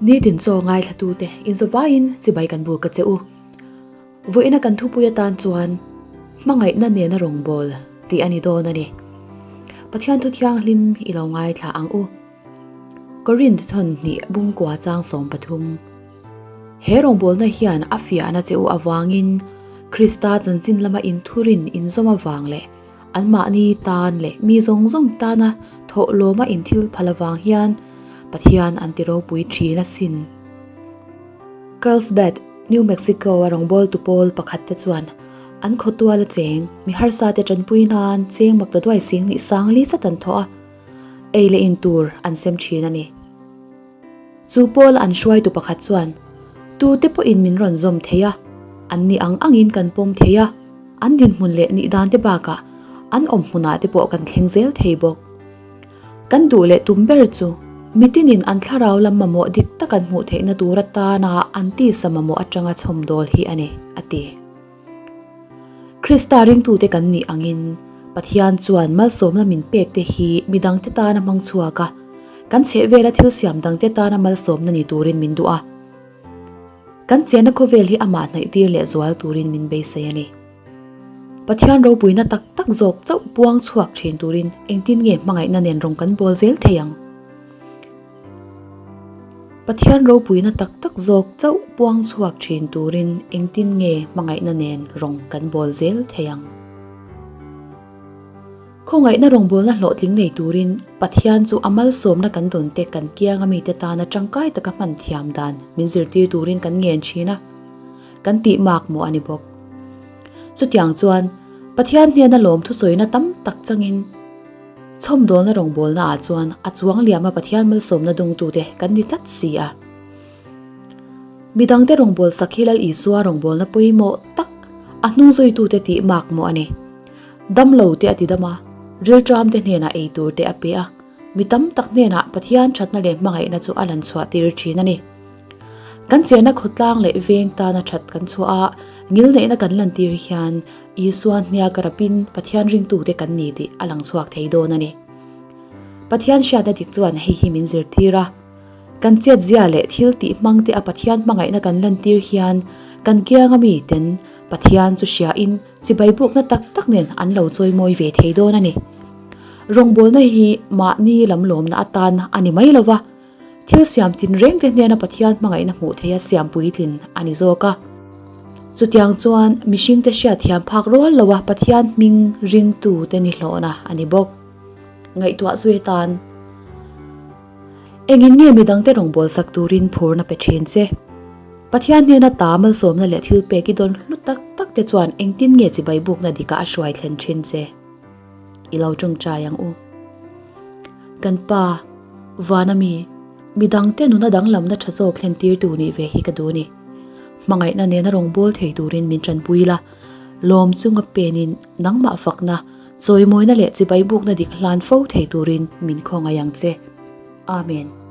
Nitin chaw ngaithlatute inzawvaiin chibai kan buk a che u. Vawiina kan thupui atan chuan hmangaihna nena rawngbâwl tih a ni dawn a ni. Pathian thu thianghlim i lo ngaithla ang u. Korinth thawn hnih bungkua chang 13. He rawngbawlna hian a fiahna che u avangin Krista chanchin lama inthurin inzawm avang leh anmahni tan leh mi zawng zawng tana thawhlawma inthil phal avang hian Pathian an ti ropui thin asin. Carlsbad, New Mexico-a rawngbawltu pawl pakhat te chuan an khawtual a cheng mi harsa te tanpui nan cheng mak ta duai sing nih sang li zat an thawh a, ei leh in tur an sem thin a ni. Chu pawl an hruaitu pakhat chuan, Tute pawhin min rawn zawm thei a, an ni ang angin kan pawm thei a, an dinhmun leh nih dan te bakah an awm hmunah te pawh kan thleng zel thei bawk. Kan duh leh tum ber chu mitinin an thlarau lam mamawh dik tak an hmuh theihna tur atana an tisa mamawh atanga chhawmdawl hi a ni, a ti. Krista ringtute kan nih angin Pathian chuan malsawmna min pek te hi midangte tana hmang chhuak a, kan chhehvela thil siam dangte tana malsawmna ni turin min duh a. Kan chenna khawvel hi amah hnaihtir leh zual turin min beisei a ni. Pathian ropuina tak tak zawk chauh puang chhuak thin turin engtin nge hmangaihna nen rawng kan bawl zel thei ang? Pathian ropuina tak tak zawk chauh puang chhuak thin turin engtin nge hmangaihna nen rawng kan bawl zel thei ang? Khawngaihna rawngbawlna hlawhtling nei turin Pathian chu a malsawmna kan dawn te kan kianga mite tana tangkai taka hman thiam dan min zirtir turin kan ngen thin a, kan tih mak maw a ni bawk. Chutiang chuan Pathian hnena lawm thusawina tam tak changin chhawmdawlna rawngbawlna ah chuan a chuang liama Pathian malsawmna dungtute kan ni tlat si a. Midangte rawngbawlsak hi Lal Isua rawngbawlna pawimawh tak a hnungzawitute tih mak maw a ni. Damlo te a ti dam a, rilṭam te hnenah ei tur te a pe a, mi tam tak hnenah Pathian ṭhatna leh hmangaihna chu a lan chhuah tir ṭhin a ni. Kan chenna khawtlang leh veng tana ṭhat kan chhuah a, ngilneihna kan lantir hian Isua hniak rapin Pathian ringtute kan ni tih a lang chhuak thei dawn a ni. Pathian hriatna dik chuan hei hi min zirtir a, kan chetzia leh thil tih hmangte a Pathian hmangaihna kan lantir hian kan kianga miten Pathian chu hriain Chibai bukna tak tak nen an lo chawimawi ve thei dawn a ni. Rawngbawlna hi mahni lam lawmna atan a ni mai lova, thil siam tinreng te hnena Pathian hmangaihna hmuh theiha siam puitlin a ni zawk a. Chutiang chuan mihringte hriatthiam phak rual loa Pathian hming ringtu te ni hlawhna a ni bawk. Ngaihtuah zui atan Engin nge midangte rawngbawlsak turin phurna pe thin che? Pathian hnena ta malsawmna leh thil pek i dawn hlu tak tak te chuan engtin nge chibai bukna dikah a hruai thlen thin che? I lo tawngtai ang u. Kan Pa, Vana mi, midangte nuna danglamna tha zawk thlen tirtu nih ve hi ka duh ni. Hmangaihna nena rawngbâwl thei turin min tanpui la, lawm chunga penin nangmah fakna, chawimawina leh chibai bukna dik hlan fo thei turin min khawngaih ang che. Amen.